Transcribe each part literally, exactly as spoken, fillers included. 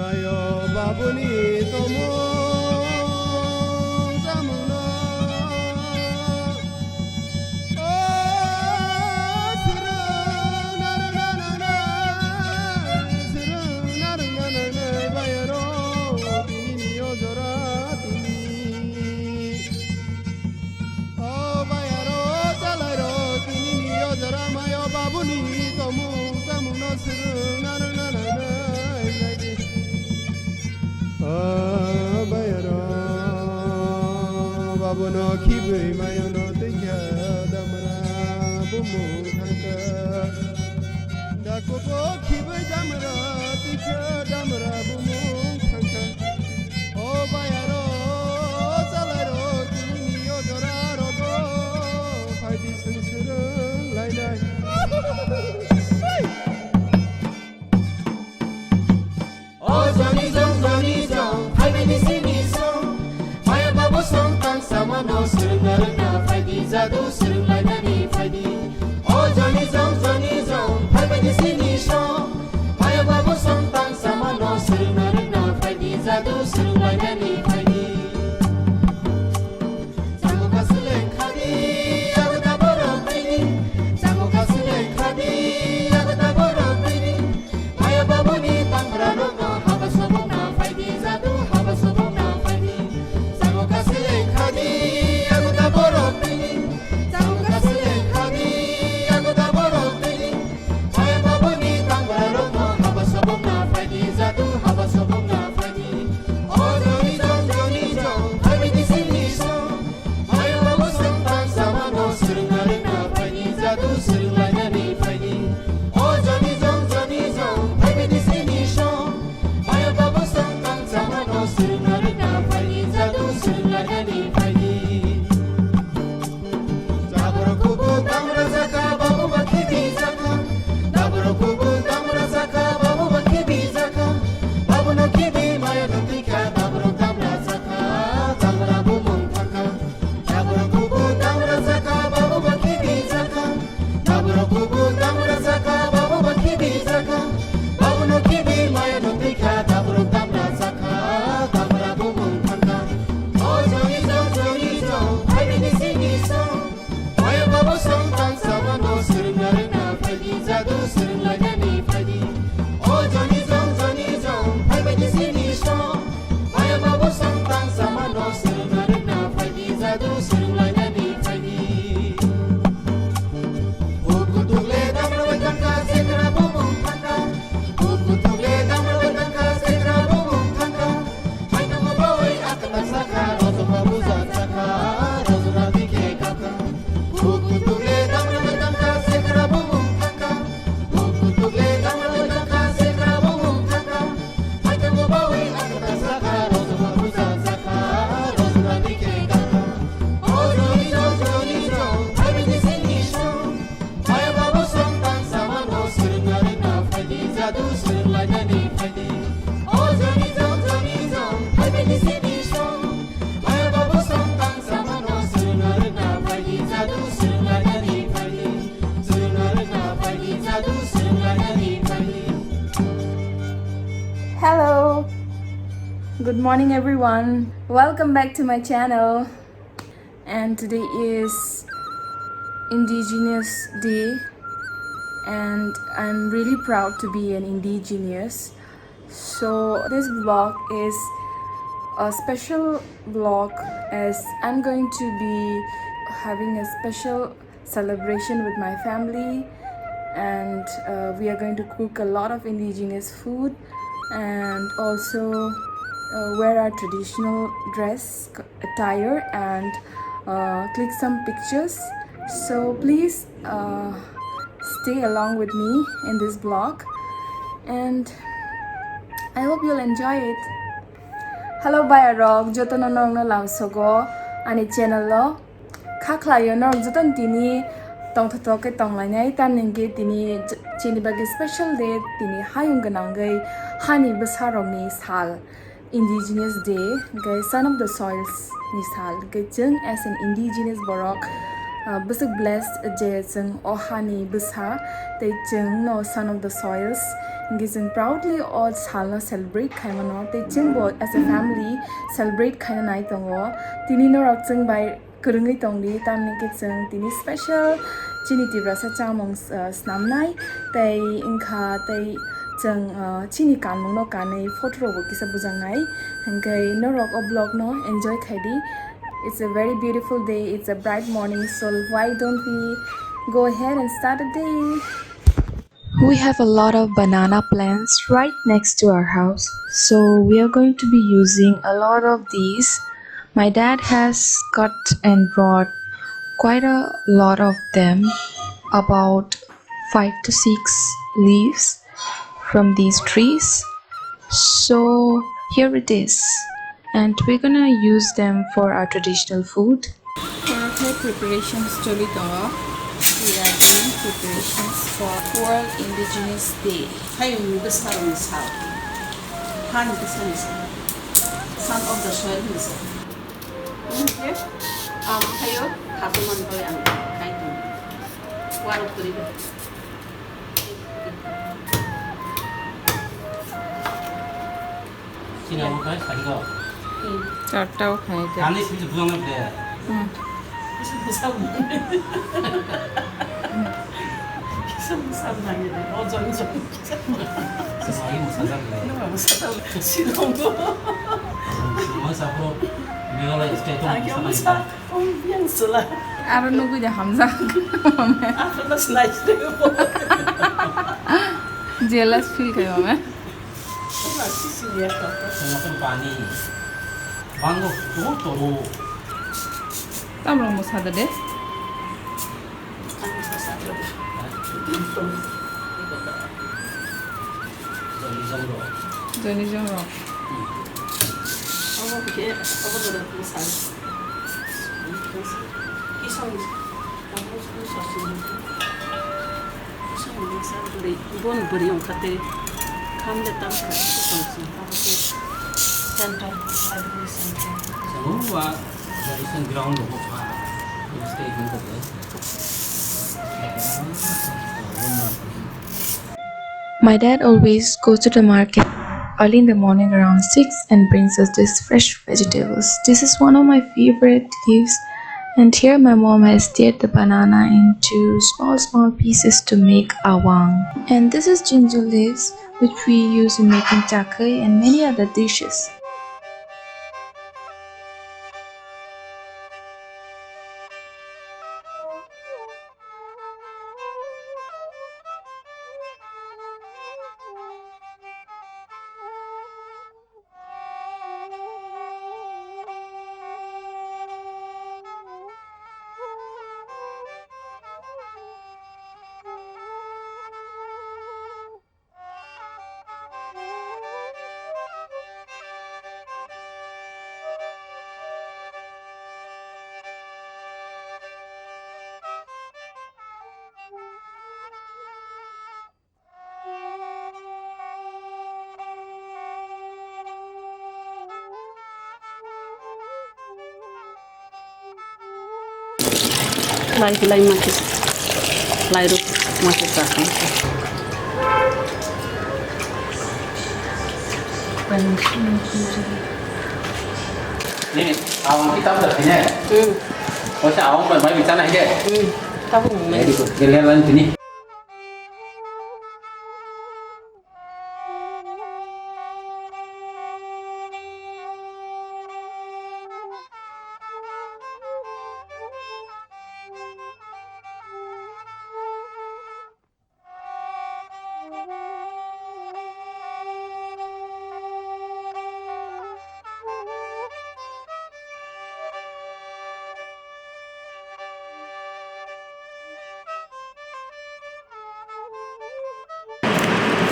Ayo babuni tomung samungno, o srwng narwkna nangnai, srwng narwkna nangnai bayaro, tinini o jora tini. O bayaro chalairok, tinini o jora mayo babuni tomung samungno srwng narwkna nangnai laidi. O bayaro babuno khibwi mayono twinkha damra bumung thangkha. Dakubo khibwi damra twinkha damra bumung thangkha. O bayaro, o chalairok, tinini o jora rogo, phaidi seng srwng lainai. O joni jong, joni jong, phaibini sini song. Maya babu song tang samano, srwngna rwngna phaidi, jadu srwnglainani phaidi. O joni jong, joni jong, phaibini sini song. Maya babu song tang samano, srwngna rwngna phaidi, jadu srwnglainani phaidi. Chango kasuleng khadi, yago da borok tini. Chango kasuleng khadi, yago da borok tini. Maya babuni tangra rokno haba sobokna phaidi, jadu haba sobokna phaidi. Chango kasuleng khadi, yago da borok tini. Chango kasuleng khadi, yago da borok tini. Maya babuni tangra rokno haba sobokna phaidi, jadu haba sobokna phaidi. O joni jong, joni jong, phaibini sini song. Maya babu song tang samano, srwngna rwngna phaidi, jadu srwnglainani phaidi. O joni jong, joni jong, phaibini sini song. Maya babu song tang samano, srwngna rwngna phaidi, jadu srwnglainani phaidi. Jabra kubu damra jaka, babu bakhi bi jaka. Jabra kubu damra jaka, babu bakhi bi jaka. Babu no khibi maya no tikha, jabra damra jaka, damra bumung thangkha. Jabra kubu damra jaka, babu bakhi bi jaka. Jabra kubu damra jaka, babu bakhi bi jaka. Babu no khibi maya no tikha, jabra damra jaka, damra bumung thangkha. O joni jong, joni jong, phaibini sini song. Maya babu song tang samano, srwngna rwngna phaidi, jadu srwnglainani phaidi. O joni jong, joni jong, phaibini sini song. Maya babu song tang samano, srwngna rwngna phaidi, jadu srwnglainani phaidi. Buku tukle damra bai tangkha, sekra bumung thangkha. Buku tukle damra bai tangkha, sekra bumung thangkha. Hai tongma bawi akata sakha, rojoma buja sakha, rojona dikhe kapkha. Buku tukle damra bai tangkha, sekra bumung thangkha. Buku tukle damra bai tangkha, sekra bumung thangkha. Hai tongma bawi akata sakha, rojoma buja sakha, rojona dikhe kapkha. O joni jong, joni jong, phaibini sini song. Maya babu song tang samano, srwngna rwngna phaidi, jadu srwnglainani phaidi. O joni jong, joni jong, phaibini sini song. Maya babu song tang samano, srwngna rwngna phaidi, jadu srwnglainani phaidi. Srwngna rwngna phaidi, jadu srwnglainani phaidi. Hello. Good morning, everyone. Welcome back to my channel. And today is Indigenous Day, and I'm really proud to be an indigenous. So this vlog is a special vlog, as I'm going to be having a special celebration with my family, and uh, we are going to cook a lot of indigenous food and also uh, wear our traditional dress attire and uh, click some pictures. So please uh, stay along with me in this vlog, and I hope you'll enjoy it. Hello bayarok, jotono nokno lamsogo ani channel o. Kha khlaio norok jotono tini tongthotok khe tonglainai, tamni hwnkhe tini j-, chini bagwi special day, tini hayung gwnangwi hani bwsarokni sal. Indigenous Day, hwnkhe Son of the Soils ni sal, hwnkhe chwng as an indigenous borok, ah, bwswk blessed je chwng o hani bwsa, tei chwng no Son of the Soils, Hinkhe chwng proudly o salno celebrate khaimano, tei chwngbo as a family celebrate khaina nai tongo. Tini norok chwng bai kwrwngwi tongdi, tamni khe chwng tini special chini Tiprasa chamung, uh, snamnai, tei wngkha tei chwng, uh, chini kanmungno kanwi photo rokbo kisa bujaknai. Hinkhe norok o vlogno enjoy khaidi. It's a very beautiful day, it's a bright morning, so why don't we go ahead and start the day? We have a lot of banana plants right next to our house, so we are going to be using a lot of these. My dad has cut and brought quite a lot of them, about five to six leaves from these trees. So here it is, and we're gonna use them for our traditional food. Porotha preparations choli tongo. We are doing preparations for World Indigenous Day. Hayung ni bwsarokni sal. Hani bwsarokni sal. Son of the soil ni sal. Ang hayo, hakuman bai ang kai tongo. Warok kwrwi bai. Sini abo kai sari ko. Charta o khai de. Ani sini buang de. Hmm. Kisa musam. Kisa musam nang de. O jong jong. Sini musam de. Nang musam. Silong ko. Musam ko. Meghalaya state o musam. Aro nugui de hamjak. Jealous feel khai mame. Pani. Bango, toro, toro. Tamrok mo sada de. Joni jong rok. Joni jong rok. Hmm. Obo khe, obo jora khe sal. Kisong, obo khe sal sal. Kisong ni sal bwrwi, bon bwrwi ongkha tei. Kham le tam kha kisong song. Obo khe center, center. Salo wa, tradition ground ko pha. Stay ko ko. My dad always goes to the market early in the morning around six and brings us this fresh vegetables. This is one of my favorite leaves, and here my mom has teared the banana into small, small pieces to make awang. And this is ginger leaves, which we use in making takhai and many other dishes. Lai lai ma khe, lai rok ma khe chakha. Ni awang kitab dah ni. Hmm. O sa awang mai mai bichana hai de. Hmm. Tahu mai. Jadi tu dia lihat lain sini.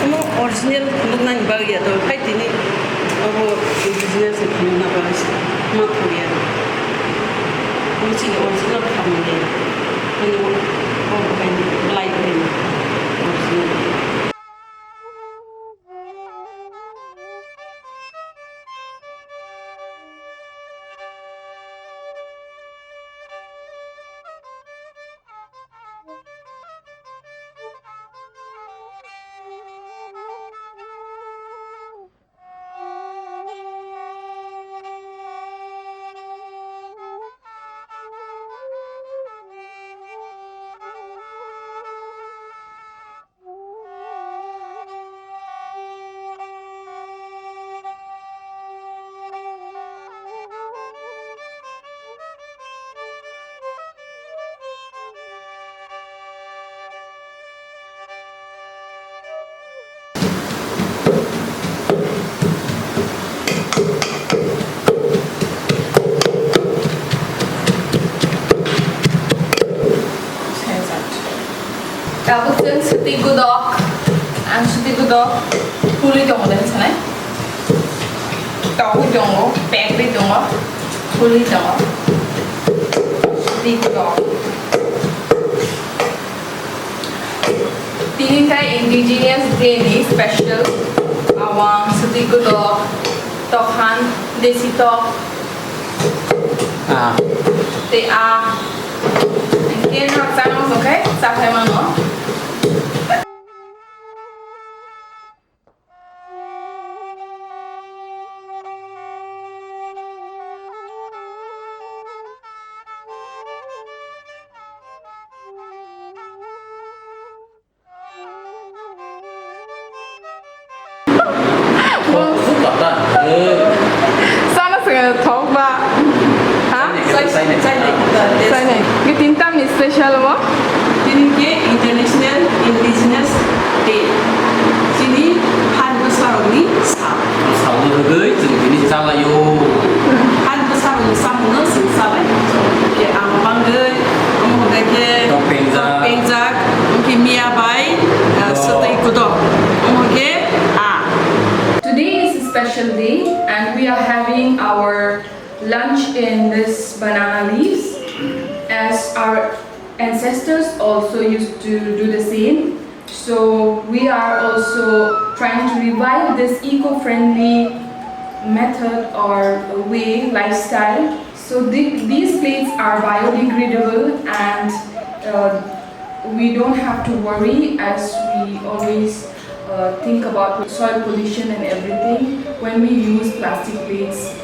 Omo original phunuknani bagwi ya to, hai tini obo indigenous ni phunukna bagwi se ma thangya. Omo chini original khamung ya. Ani obo, obo hai ni, light hai ni original. Tabuk chwng swtwi gudok, ang swtwi gudok, phulwi tongo de sanai. Togwi tongo, pekwi tongo, phulwi tongo. Swtwi gudok. Tini khe indigenous day ni special awang swtwi gudok, tokhan, desi tok. Ah. Tei ah. Hingke nok changma hwnkhe chaphai mano. Sana se thok ba. Ha? Chai, chai, chai, chai. Chai nai. Ke tin tam ni special mo? Tini ke International Indigenous Day. Chini han bwsarokni sal. Salni bagwi chwng tini chalaio. Han bwsarokni samungno chwng chalaio. Ke ang bangwi, omo hwnkhe ke tok pengjak. Tok pengjak, omo khe miya bai, uh, swtwi kudok. Omo khe a. Today is a special day and we are having our lunch in this banana leaves, as our ancestors also used to do the same. So we are also trying to revive this eco-friendly method or way, lifestyle. So the, these plates are biodegradable and, uh, we don't have to worry as we always, uh, think about soil pollution and everything when we use plastic plates.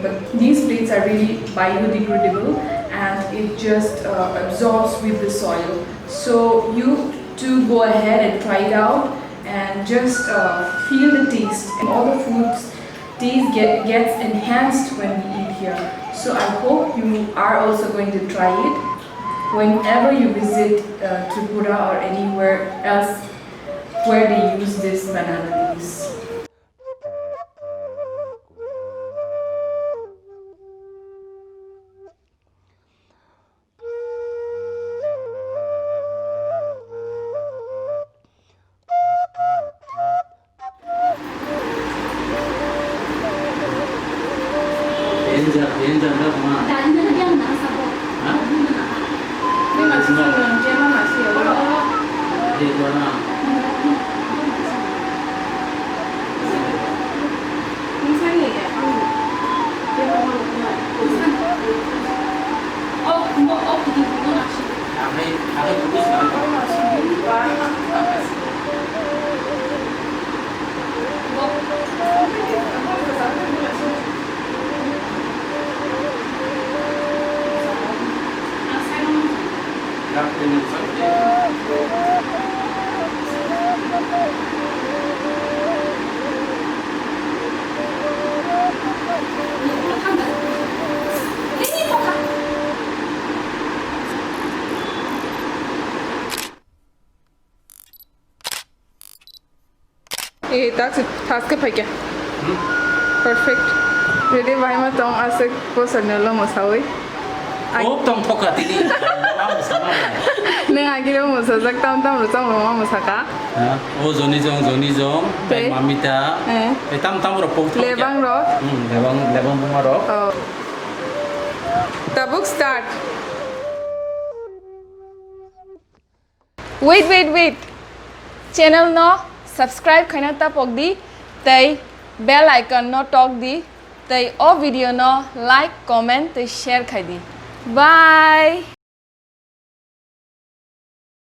But these plates are really biodegradable and it just, uh, absorbs with the soil. So you to go ahead and try it out and just, uh, feel the taste. And all the foods taste get, gets enhanced when we eat here. So I hope you are also going to try it whenever you visit, uh, Tripura or anywhere else where they use this banana leaves. Danger, danger, dak ma. Ha? Ni masih no. Dia mana sih? Dia mana? Eh, tak se, task ke paikya. Hmm? Perfect. Ready, bahai ma tong aswk bosor ni ulo mwsawi. Ai- Oh, tong thoka tini. Nwng agiro mwsajak, tam tam rwchapmung ma mwsaka. Ha? O Joni Jong, Joni Jong, tei? Mamita. Eh. Tei tam tam rok pok thok ya. Lebang rok? Hmm, lebang, lebang buma rok. Oh. Tabuk start. Wait, wait, wait. Channel no subscribe khaina tapok di, tei bell icon no tok di, tei o video no like, comment tei share khai di. Bye.